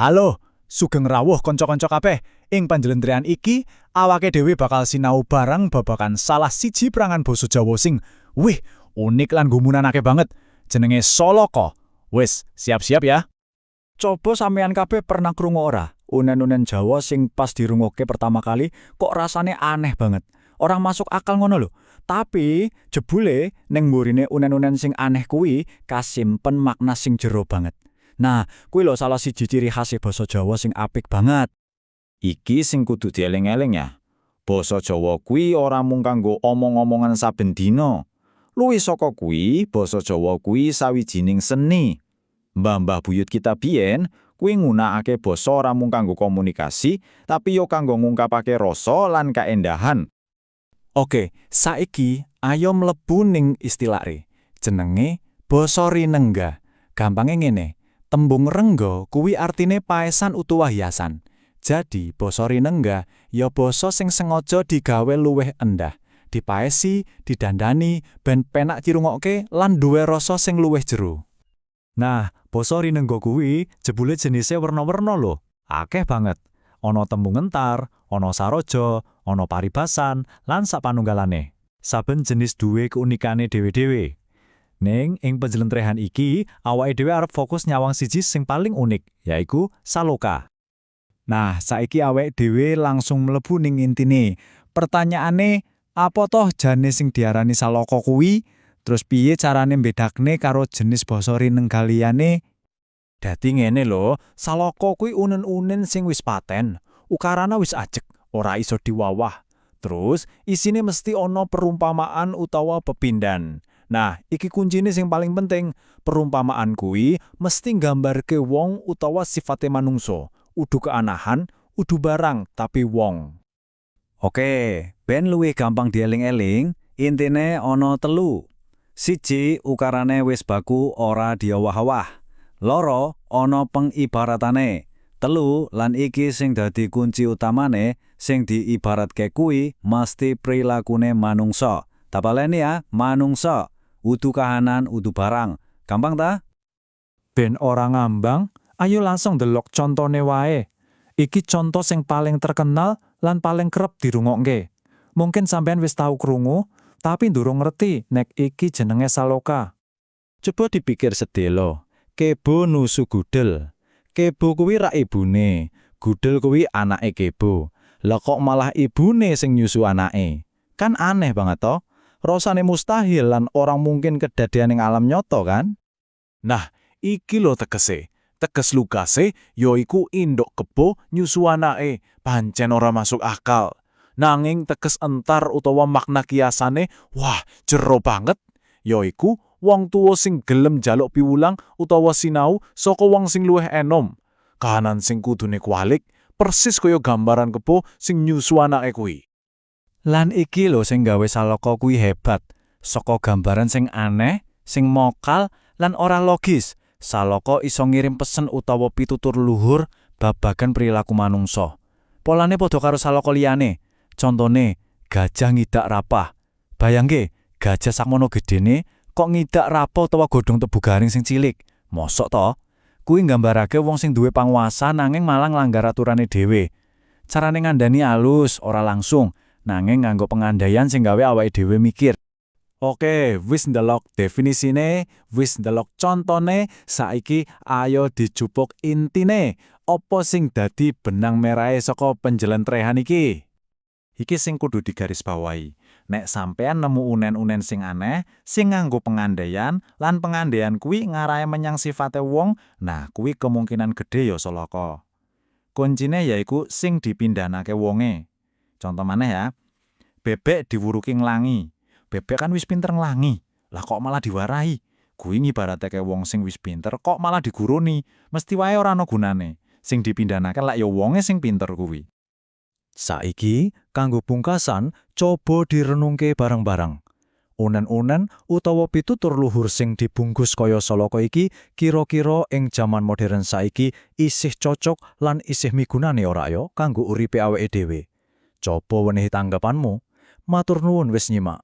Halo, sugeng rawuh kanca-kanca kabeh. Ing panjlentrehan iki, awake dhewe bakal sinau bareng babagan salah siji perangan basa Jawa sing wih, unik lan gumunanake banget. Jenenge Salaka. Wis, siap-siap ya. Coba sampean kabeh pernah krungu ora? Unen-unen Jawa sing pas dirungokke pertama kali kok rasane aneh banget. Ora masuk akal ngono lho. Tapi jebule ning mburine unen-unen sing aneh kuwi kasimpen makna sing jero banget. Nah, kuwi lho salah siji ciri khas basa Jawa sing apik banget. Iki sing kudu dieling-eling ya. Basa Jawa kuwi ora mung kanggo omong-omongan saben dina. Luwih saka kuwi, basa Jawa kuwi sawijining seni. Mbah-mbah buyut kita biyen kuwi nggunakake basa ora mung kanggo komunikasi, tapi yo kanggo ngungkapake rasa lan kaendahan. Oke, saiki ayo mlebu ning istilahe. Jenenge basa rinengga. Gampange ngene, tembung rengga kuwi artine paesan utawa hiasan. Jadi, basa rinengga ya basa sing sengaja digawe luwih endah, dipaesi, didandani ben penak dirungokke lan duwe rasa sing luwih jero. Nah, basa rinengga kuwi jebule jenise werna-werna lho. Akeh banget. Ana tembung entar, ana saroja, ana paribasan, lan sapanunggalane. Saben jenis duwe keunikane dhewe-dhewe. Ning ing penjlentrehan iki, awake dhewe arep fokus nyawang siji sing paling unik, yaiku saloka. Nah, saiki awake dhewe langsung mlebu ning intine. Pertanyaane, apa toh jane sing diarani saloka kuwi? Terus piye carane mbedakne karo jenis basa rinengga liyane? Dadi ngene lho, saloka kuwi unen-unen sing wis paten, ukarane wis ajeg, ora iso diwawah. Terus isine mesti ana perumpamaan utawa pepindhan. Nah, iki kuncine sing paling penting. Perumpamaan kuwi mesti nggambarke wong utawa sifate manungsa, udu kahanan, udu barang, tapi wong. Oke, ben luwih gampang dieling-eling, intine ana telu. Siji, ukarane wis baku, ora diowah-owah. Loro, ana pengibaratane. Telu, lan iki sing dadi kunci utamane, sing diibaratke kuwi mesti prilakune manungsa. Tak baleni ya, manungsa. Udu kahanan, udu barang. Gampang ta? Ben ora ngambang, ayo langsung delok contone wae. Iki contoh sing paling terkenal lan paling kerep dirungokke. Mungkin sampean wis tau krungu, tapi durung ngerti nek iki jenenge saloka. Coba dipikir sedelo. Kebo nusu gudel. Kebo kuwi rak ibune, gudel kuwi anake kebo. Lah, kok malah ibune sing nyusu anake? Kan aneh banget toh? Rasane mustahil lan ora mungkin kedadean ing alam nyoto, kan? Nah, iki lho tegese. Teges lugase yaiku induk kebo nyusu anake, pancen ora masuk akal. Nanging teges entar utawa makna kiasane, wah, jero banget. Yaiku wong tuwa sing gelem jaluk piwulang utawa sinau saka wong sing luwih enom. Kahanan sing kudune kualik, persis kaya gambaran kebo sing nyusu anake kuwi. Lan iki lho sing gawe saloka kuwi hebat. Saka gambaran sing aneh, sing mokal lan ora logis, saloka iso ngirim pesen utawa pitutur luhur babagan perilaku manungsa. Polane padha karo saloka liyane. Contone, gajah ngidak rapah. Bayangke, gajah sakmono gedene kok ngidak rapah utawa godhong tebu garing sing cilik. Mosok to? Kuwi nggambarake wong sing duwe panguasa nanging malah nglanggar aturane dhewe. Carane ngandani alus, ora langsung, nanging nganggo pengandaian sing gawe awake dhewe mikir. Oke, wis ndelok definisine, wis ndelok contone, saiki ayo dijupuk intine. Apa sing dadi benang merahe saka penjelentrehan iki? Iki sing kudu digarisbawahi. Nek sampean nemu unen-unen sing aneh, sing nganggo pengandaian, lan pengandaian kuwi ngarahe menyang sifate wong, nah, kuwi kemungkinan gede ya salaka. Kuncine yaiku sing dipindhanake wonge. Contoh maneh ya. Bebek diwuruki nglangi. Bebek kan wis pinter nglangi. Lah, kok malah diwarahi? Kuwi ngibaratake wong sing wis pinter kok malah diguruni. Mesti wae ora ana gunane. Sing dipindhanake lak ya wonge sing pinter kuwi. Saiki, kanggo pungkasan, coba direnungke bareng-bareng. Unen-unen utawa pitutur luhur sing dibungkus kaya salaka iki kira-kira ing jaman modern saiki isih cocok lan isih migunani ora yo kanggo uripe awake dhewe? Coba wenehi tanggapanmu. Matur nuwun wis nyimak.